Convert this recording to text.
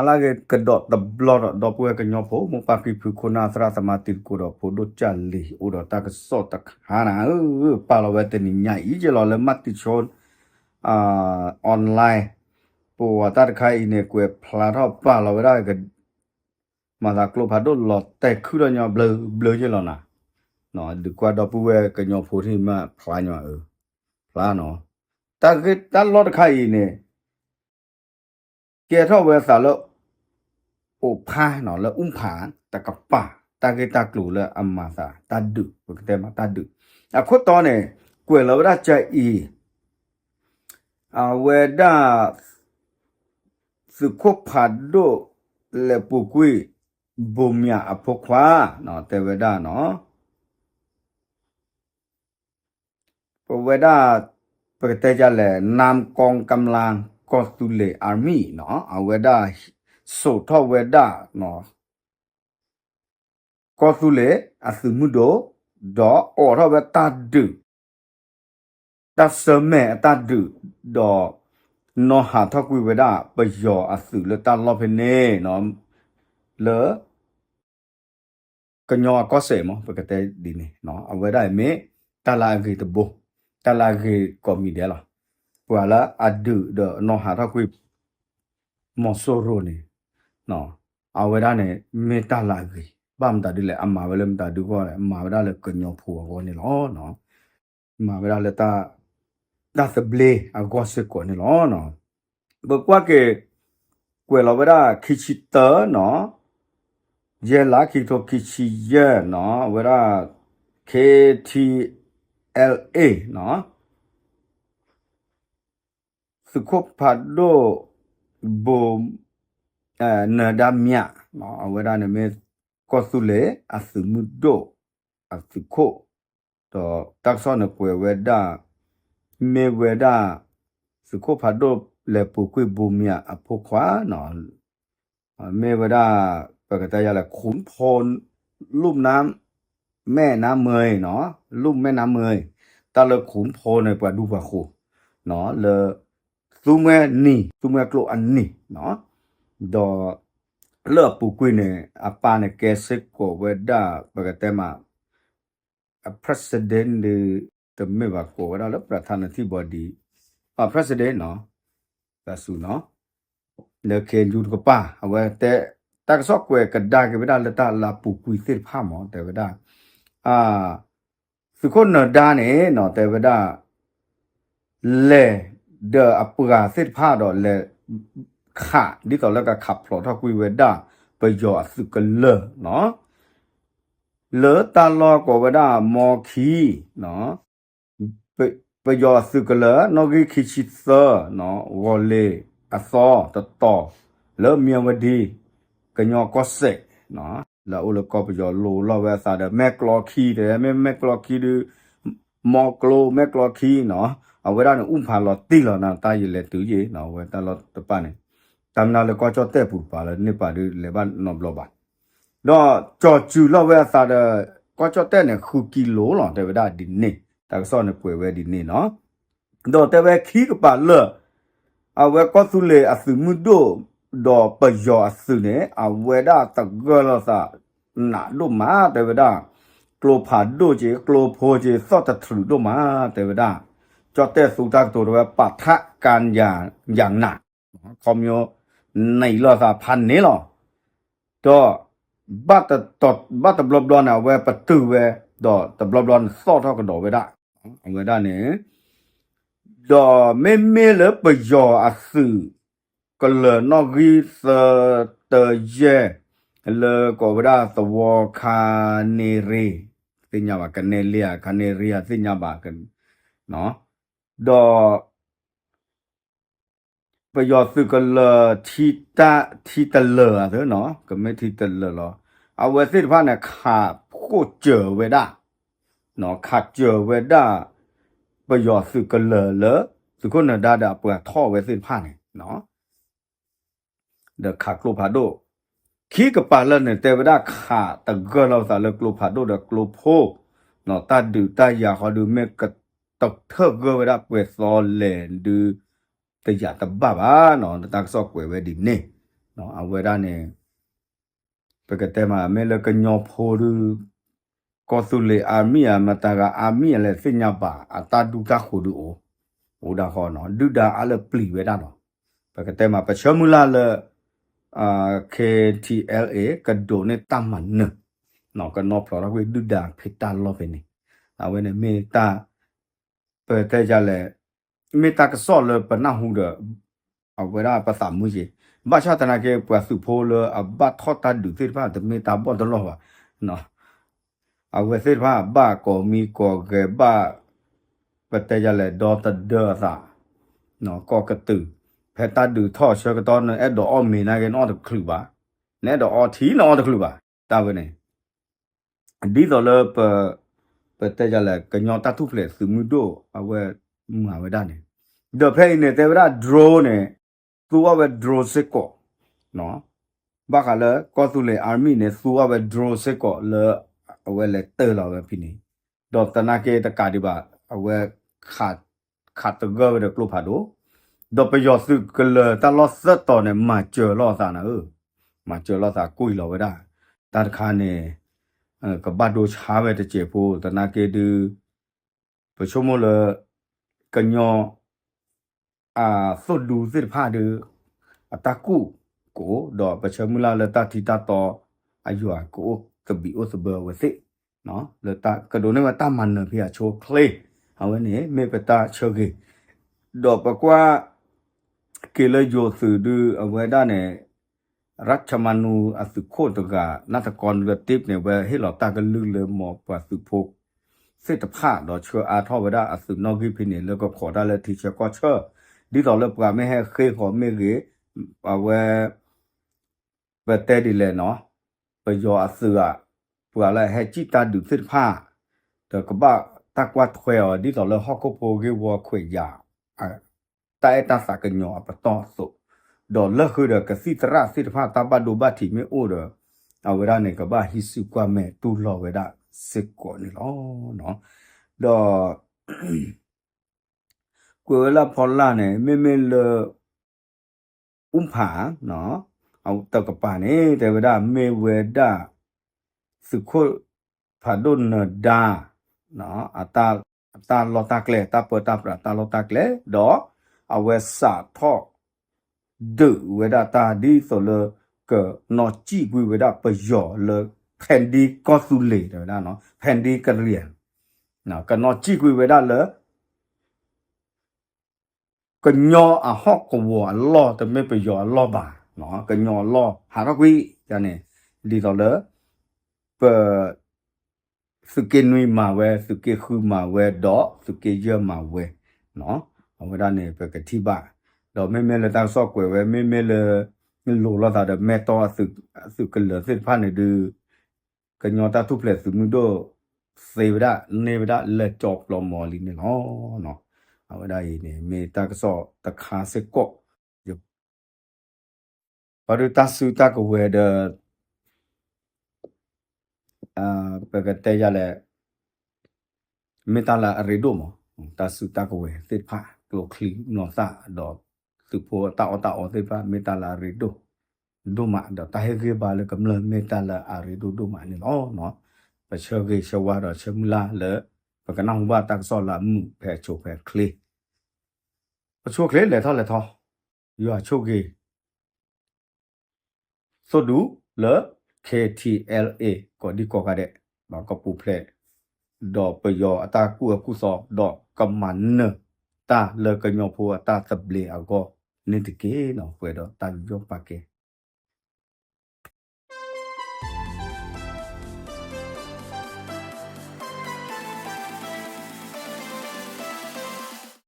အလၢဂ့ၤကဒီးတဘျီဒီး ဒီပုၢ်ဝဲၢ်ကညီဖိ မိၢ်ပၢ်ဖံဖု ခိၣ်နၢ်သရၣ်သမါတံၤသကိးဒီး ဖိဒိၣ်ကၢ်လံၤ အိၣ်ဒီးတၢ်ကစီၣ်တခါန့ၣ်ဧၢ, ပာ်လီၤဝဲတနံၤညါအံၤက့လီၤ လၢမၤတံၤဆိ online ပဝဲတၢ်တခါအံၤန့ၣ် ကွဲးဖျါထီၣ်ပာ်လီၤဝဲဒၣ် မၤသးကျိဖးဒိၣ်လီၤတဲာ်ခုၣ်ထီၣ်ညီဘျၢဘျၢက့လီၤနၤ, ဒုးကွၢ်ဒီပုၢ်ဝဲၢ်ကညီဖိထံၣ်မးဖျါညီအၢ, ဖျါနီၤ, တၢ်ဂ့ၢ်တၢ်လီၢ်တခါအံၤန့ၣ် ကဲထီၣ်ဝဲသးလၢ အိၣ်ဖးနီၤ လၢအူဖးတကပၤ တၢ်ဂ့ၢ်တၢ်ကျိၤလၢအမၤသးတၢ်ဒုး ပကတဲမးတၢ်ဒုး, အခိၣ်တီန့ၣ် ကွဲးလီၤဝဲဒၣ်ကအံၤ အဝဲဒၣ် သုးခိၣ်ဖးဒိၣ် လဲၤပူၤကွံာ် ဘိမၠးအဖိခွါ တဲဝဲဒၣ်နီၤ ပဝဲဒၣ် ပကတဲဒ်လဲၣ် နၢမ်ကီကမျၢၢ် ကီၢ်သူလ့ၤ army နီၤ အဝဲဒၣ် စိာ်ထီၣ်ဝဲဒၣ် ကီၢ်သူလ့ၤအသုးမုၢ်ဒိၣ် ဒီးအိးထီၣ်ဝဲတၢ်ဒုး တၢ်ဆၢမဲာ်အတၢ်ဒုး ဒီး နီၢ်ဟးထီၣ်ကွံာ်ဝဲဒၣ် ပယီၤအသုးလၢတၢ်လီၢ်ဖဲန့ၣ်နီၤ လၢ ကညီအကီၢ်စဲၣ်မး ပကတဲဒ်န့ၣ် အဝဲဒၣ်အံၤမ့ၢ် တၢ်လၢအဂ့ၤတဘိ, တၢ်လၢအဂ့ၤကိးမံၤဒဲးလီၤ. ပှၤလၢအဒုးဒီးနီၢ်ဟးထီၣ်ကွံာ် မီၤစိရိၤန့ၣ် အဝဲဒၣ်န့ၣ် မ့ၢ်တၢ်လၢအဂ့ၤ, ဘၣ်မတၤဒ်လဲၣ် အမၤဝဲလၢမတၤဒုအဂီၢ်လဲၣ်, မၤဝဲဒၣ်လၢကညီဖိအဂီၢ်န့ၣ်လီၤ. မၤဝဲဒၣ်လၢ တၢ်သဘျ့အဂီၢ်စ့ၢ်ကီးန့ၣ်လီၤ. ပကွၢ်က့ၤ ကွဲးလီၤဝဲဒၣ်ခံဆံတၢနီၤ, ယဲၢ်လါခံကထိခံဆံယဲၢ်နီၤ, အဝဲဒၣ် K T L A နီၤ, သုးခိၣ်ဖးဒိၣ် ဘိ နၢၤဒါမၠး အဝဲဒၣ်န့ၣ်မ့ၢ် ကီၢ်သူလ့ၤအသုးမုၢ်ဒိၣ် အသုးခိၣ်, ဒီးတၢ်ကစီၣ်န့ၣ်ကွဲးဝဲဒၣ် မ့ၢ်ဝဲဒၣ် သုးခိၣ်ဖးဒိၣ်လဲၤပူၤကွံာ်ဘိမၠးအဖိခွါနီၤ, မ့ၢ်ဝဲဒၣ် ပကတဲယၤလဲၣ် ခူဖိလူၣ်မဲၢ်နါမၢၤနီၤ, လူၣ်မဲၢ်နါမၢၤ, တၢ်လၢခူဖိန့ၣ် ပှၤဒူပှၤဃိၤနီၤ လၢ သူမှဲနံၤ သူမှဲကျိအနံၤနီၤ, ဒီး လၢအပူၤကွံာ်န့ၣ် အပၢ်န့ၣ်ကဲစ့ၢ်ကီးဝဲဒၣ် ပကတဲမး အ president ဒီး တမ့ၢ်ဘၣ် ကိးဝဲဒၣ်လၢ ပှၤထါနထံၣ်ဘီဒံး အ president နီၤ, တၢ်စူၤနီၤ, လၢ K N U တကပၤ အဝဲတဲ တၢ်ကစီၣ်ကွဲးကဒါက့ၤဝဲဒၣ်လၢတၢ်လၢပူၤကွံာ်သ့ၣ်တဖၣ်မး တဲဝဲဒၣ် သုးခိၣ်နၢၤဒါန့ၣ်နီၤ တဲဝဲဒၣ် လဲၤဒီးအပှၤသ့ၣ်တဖၣ်ဒီးလဲၤ ခး ဒ်သိးလၢကခးဖျိးထီၣ်ကွံာ်ဝဲဒၣ် ပယီၤအသုးကလၢၤနီၤ, လၢတၢ်လီၢ်ကိးဝဲဒၣ် မီခံ ပယီၤအသုးကလၢၤ နီၣ်ဂံၢ်ခံဆံသၢ ဂီၤလ့ၤအသီတတီၤ လၢမၠၣ်ဝတံၤ ကညီကီၢ်စဲၣ် လၢအအိၣ်လၢကီၢ်ပယီၤလိၤလီၤဝဲအသးဒီး မဲၢ်ကျီခံ တဲ မ့ၢ်မဲၢ်ကျီခံဒုး မီကျိ မဲၢ်ကျီခံနီၤ, အဝဲဒၣ်န့ၣ် အူဖးလီၤတံၢ်လီၤနၤ တၢ်ယလဲၤတုၤယ့ၣ်နီၤ အဝဲတၢ်လီၢ်တပၤန့ၣ် တၢ်မနုၤလၢကီၢ်ကၠီၣ်တဲၣ်ပူၤတပၤလၢန့ၢ်ပာ်ဒုးလဲၤဘၣ်နီတဘျီဘၣ် ဒီးကၠီၤစုၤလီၤဝဲအသးဒီး ကီၢ်ကၠီၣ်တဲၣ်န့ၣ် ဃုကံလိၤလီၤ တဲဝဲဒၣ်ဒ်န့ၣ် တၢ်ကစီၣ်န့ၣ်ကွဲးဝဲဒ်န့ၣ်နီၤ, ဒီးတဲဝဲခံကပၤလၢာ် အဝဲကီၢ်သူလ့ၤအသုးမုၢ်ဒိၣ် ဒီးပယီၤအသုးန့ၣ် အဝဲဒၣ်သဂၢၢ်လိာ်သး နးဒိၣ်မး တဲဝဲဒၣ် ကျိဖးဒိၣ်က့ၤ ကျိဖိက့ၤ သီၣ်တထြူးဒိၣ်မး တဲဝဲဒၣ် ကၠီၣ်တဲၣ်သူတၢ်ကတိၤတဲဝဲ ပာ်ထးကၢယၤနး ခီမညီ နံၤလိာ်သးဖးန့ၣ်လီၤ. ဒီး ဘၣ်တဘျီဘျီန့ၣ် အဝဲပတုာ်ဝဲ ဒီးတဘျီဘျီန့ၣ်သီၣ်ထီၣ်ကဒီးဝဲဒၣ် အဝဲဒၣ်န့ၣ် ဒီးမ့မ့ၢ်လၢပယီၤအသုးကလၢၤနီၣ်ဂံၢ်သၢတယဲၢ် လၢကိးဝဲဒၣ်သဝီခါန့ၣ်ရ့ၣ် သ့ၣ်ညါဘၣ် ကနဲလံဧါ ခါန့ၣ်ရ့ၣ်ဧါ သ့ၣ်ညါဘၣ် ဒီး ပယီၤသုးကလၢၤ ထံတလၢာ်ဧါသ့နီၤ ကမ့ၢ်ထံတလၢာ်လီၤ. အဝဲသ့ၣ်တဖၣ်န့ၣ် ခးဃိးစၢၤဝဲဒၣ် ခးစၢၤဝဲဒၣ် ပယီၤသုးကလၢၤလၢ သုးခိၣ်နၢၤဒါဒီးအပှၤထီၣ်ဝဲသ့ၣ်တဖၣ်န့ၣ် ဒီးခးကျိဖးဒိၣ် ခံကပၤလၢာ်န့ၣ် တဲဝဲဒၣ်ခးတဂၢၢ်လိာ်သးလၢကျိဖးဒိၣ်ဒီးကျိဖိ တၢ်ဒုးတၢ်ယၤဃီဒုး မ့ၢ်ကတထၢၣ်ဂၢၢ်ဝဲဒၣ်ပှဲၤသီလဲၣ်ဒုး တယာ်တဘၣ်ဘၣ်နီၤ တၢ်ကစီၣ်ကွဲးဝဲဒ်န့ၣ် အဝဲဒၣ်န့ၣ် ပကတဲမး မ့ၢ်လၢကညီဖိဒုး ကီၢ်သူလ့ၤ army ဧါ မတၤဂၤ army လဲၣ်သ့ၣ်ညါဘၣ် အတၢ်ဒူတၢ်ဃိၤဒုးအိၣ်, အိၣ်ဒၣ်ဃီနီၤ ဒုၣ်ဒါအါလၢပျံၤဝဲဒၣ်နီၤ, ပကတဲမး ပဆၢမုၢ်လၢ်လၢ K T L A ကဒိးန့ၢ်တၢ်မၤနၢၤ, ကနီၣ်ဖျိးထီၣ်ကွံာ်ဒုၣ်ဒါဖဲတၢ်လီၢ်ဖဲန့ၣ်, အဝဲန့ၣ်မ့ၢ်တၢ် ပတဲယလဲၣ်, မ့ၢ်တၢ်ကစီၣ်လၢပနၢ်ဟူဒီး အဝဲဒၣ်ပသးမုာ်က့ၤ, ဘၣ်ဆၣ်သနာ်က့ ပှၤသုးဖိလၢအဘၣ်ထီၣ်တၢ်ဒုးသ့ၣ်တဖၣ် တမ့ၢ်တၢ်ဘီၣ်တလီၢ်ဘၣ်, အဝဲသ့ၣ်တဖၣ်ဘၣ်ကိးမံၤကိးဂဲၤဘၣ်, ပတဲယလဲၣ် ဒီသဒၢအသး, ကီၢ်ကတုာ်, ဖဲတၢ်ဒုးထီၣ်ဆၢကတီၢ် နအဲၣ်ဒိးအီၣ်မ့ၤနာ်က့ နအီၣ်တချုးဘၣ်, နအဲၣ်ဒိးအီထံ နအီၣ်တချုးဘၣ်, တၢ်ဝဲန့ၣ် ဒ်သိးလၢပ ပတဲယလဲၣ် ကညီတၢ်ထူၣ်ဖျဲးသုးမုၢ်ဒိၣ် အဝဲမၤဝဲဒၣ်န့ၣ်, ဒီးဖဲအံၤန့ၣ် တဲဝဲဒၣ် drone န့ၣ် သူအီၣ်ဝဲ drone စ့ၢ်ကီး, ဘၣ်ဃးလၢကီၢ်သူလ့ၤ army န့ၣ် သူအီၣ်ဝဲ drone စ့ၢ်ကီးလၢ အဝဲလဲၤတၢၢ်လီၤဝဲဖဲန့ၣ်, ဒီးသနာ်က့တကးဒံးဘၣ် အဝဲ ခးတဂၢၢ်ဝဲဒီးကျိဖးဒိၣ်, ဒီးပယီၤသုးကလၢၤတၢ်လီၢ်သၢတီၤန့ၣ် မၤစၢၤလိာ်သးနၤဧၢ, မၤစၢၤလိာ်သးကွံာ်လီၤဝဲဒၣ်, တၢ်တခါန့ၣ် ကဘၣ်ဒိဆါဝဲတစဲးဖိ သနာ်က့ဒုး ပဆိကမိၣ်လၢ ကညီ အသိၣ်ဒူသ့ၣ်တဖၣ်ဒီး အတၢ်ကူၣ်ကအိၣ် ဒီးပဆၢမုၢ်လၢ်လၢတၢ်ထံတၢ်တီအယွၤကအိၣ်သဘံၣ်အိၣ်သဘၢအဝဲသ့ၣ်, လၢကဒိးန့ၢ်ဝဲတၢ်မၤနၢၤဖဲအဆိအချ့, အဝဲန့ၣ်မ့ၢ်ပတၢ်ဆၢဂ့ၤ, ဒီးပကွၢ်က့ၤလၢယိၤသုးဒုး အဝဲဒၣ်န့ၣ် ရၢၣ်ချမနူအသုးခိၣ်တဂၤ နၢ်သကီနုကတ့ၢ်န့ၣ် ဝဲဟ့ၣ်လီၤတၢ်ကလုၢ်လၢမ်ပှၤသုးဖိသ့ၣ်တဖၣ် ဒီးဆှၢအါထီၣ်ဝဲဒၣ်အသုးနီၣ်ဂံၢ်ဖဲန့ၣ် လၢကခိးတၢ်လၢထံဆၢကီၢ်ဆၢ, ဒ်သိးလၢပှၤမ့ၢ်ဟဲဃ့ဃီၤမ့ၢ်ဂ့ၤ, အဝဲ ပတဲဒ်လဲၣ်နီၤ, ပယီၤအသုးဧါ, ပှၤလၢအဟဲစံၣ်တၢ်ဒုးသ့ၣ်တဖၣ် ဒီးကဘၣ်တၢ်ကွၢ်ထွဲအီၤ ဒ်သိးလၢဟီၣ်ခိၣ်ဖိဂ့ၢ်ဝီခွဲးယာ် တၢ်အဲၣ်တၢ်သးကညီၤအပတီၢ်အသိး, ဒီးလၢဃုာ်ဒီးကသံၣ်သရၣ်သ့ၣ်တဖၣ်တၢ်ဘၣ်ဒိဘၣ်ထံးမ့ၢ်အိၣ်ဒီး အဝဲဒၣ်န့ၣ်ကဘၣ်ဟံးစုကွၢ်မဲာ်တူၢ်လိာ်ဝဲဒၣ်စ့ၢ်ကီးန့ၣ်လီၤ. ဒီး ကွဲးဝဲလၢဖီလာ်န့ၣ် မ့မ့ၢ်လၢ အူဖၣ် တကပၤန့ၣ် တဲဝဲဒၣ်မ့ၢ်ဝဲဒၣ် သုးခိၣ်ဖးဒိၣ်နၢၤဒါ အတၢ်လီၢ်တၢ်ကျဲ တၢ်ပၢတၢ်ပြးတၢ်လီၢ်တၢ်ကျဲ ဒီးအဝဲစးထီၣ် ဒုးဝဲဒၣ်တၢ်ဒ်သိးလၢ ကနီၣ်စံၣ်ကွံာ်ဝဲဒၣ်ပယီၤလၢ ဖဲဒံကီၢ်သူလ့ၤတဲဝဲဒၣ် ဖဲဒံကရံၣ် ကနီၣ်စံၣ်ကွံာ်ဝဲဒၣ်လၢ ကညီအဟီၣ်ကဝီၤအလီၢ် တမ့ၢ်ပယီၤအလီၢ်ဘၣ်, ကညီအလီၢ်ဟးထီၣ်ကွံာ်န့ၣ် ဒ်သိးလၢ ပ သုးက့နွံမၤဝဲ, သုးက့ဃုမၤဝဲ, ဒီးသုးက့ယဲၢ်မၤဝဲ, အဝဲဒၣ်န့ၣ် ပကထံၣ်ဘၣ်, ဒီးမ့မ့ၢ်လၢတၢ်ကစီၣ်ကွဲးဝဲ မ့မ့ၢ်လၢ လိၤလိာ်သးဒီး မဲာ်တီၢ်အသုးကလၢၤသ့ၣ်တဖၣ်န့ၣ်ဒုး ကညီတၢ်ထူၣ်ဖျဲးသုးမုၢ်ဒိၣ် သ့ဝဲဒၣ်န့ၢ်ဝဲဒၣ်လၢကၠီပျီမီၤလံန့ၣ်လီၤ. အဝဲဒၣ်အံၤန့ၣ် မ့ၢ်တၢ်ကစီၣ်တခါစ့ၢ်ကီး ပှၤဒုးတၢ်စုတၢ်ကဝဲၤဒီး ပကတဲယၤလဲၣ်, မ့ၢ်တၢ်လၢအရ့ဒိၣ်မး, တၢ်စုတၢ်ကဝဲၤသ့ၣ်တဖၣ် ကျိချံမျိာ်သၣ် ဒီးသုးဖိတၢ်အီၣ်တၢ်အီသ့ၣ်တဖၣ် မ့ၢ်တၢ်လၢအရ့ဒိၣ်ဒိၣ်မး ဒီးတၢ်ဟ့ၣ်ဂံၢ်ဘါလၢကမျၢၢ်မ့ၢ်တၢ်လၢအရ့ဒိၣ်ဒိၣ်မးန့ၣ်လီၤ. ပဆၢဂ့ၤဆၢဝါဒီးဆၢမုၢ်လၢ်လၢ ပကနၢ်ဟူဘၣ်တၢ်ကစီၣ်လၢအမုာ်ဖဲအဆိဖဲအချ့ အဆိအချ့လဲၤထီၣ်လဲၤထီ, ယွၤဆိၣ်ဂ့ၤ သိၣ်ဒူလၢ K T L A ကိးဒံကိးဂၤဒဲး ကပူၤဖျဲး ဒီးပယီၤအတၢ်ကူၣ်အၢကူၣ်သီ ဒီးကမၤနၢၤတၢ်လၢကညီဖိအတၢ်သဘျ့အဂီၢ်န့ၣ်တက့ၢ်. ပှဲၤဒီးတၢ်ယူးယီၣ်ပာ်ကဲ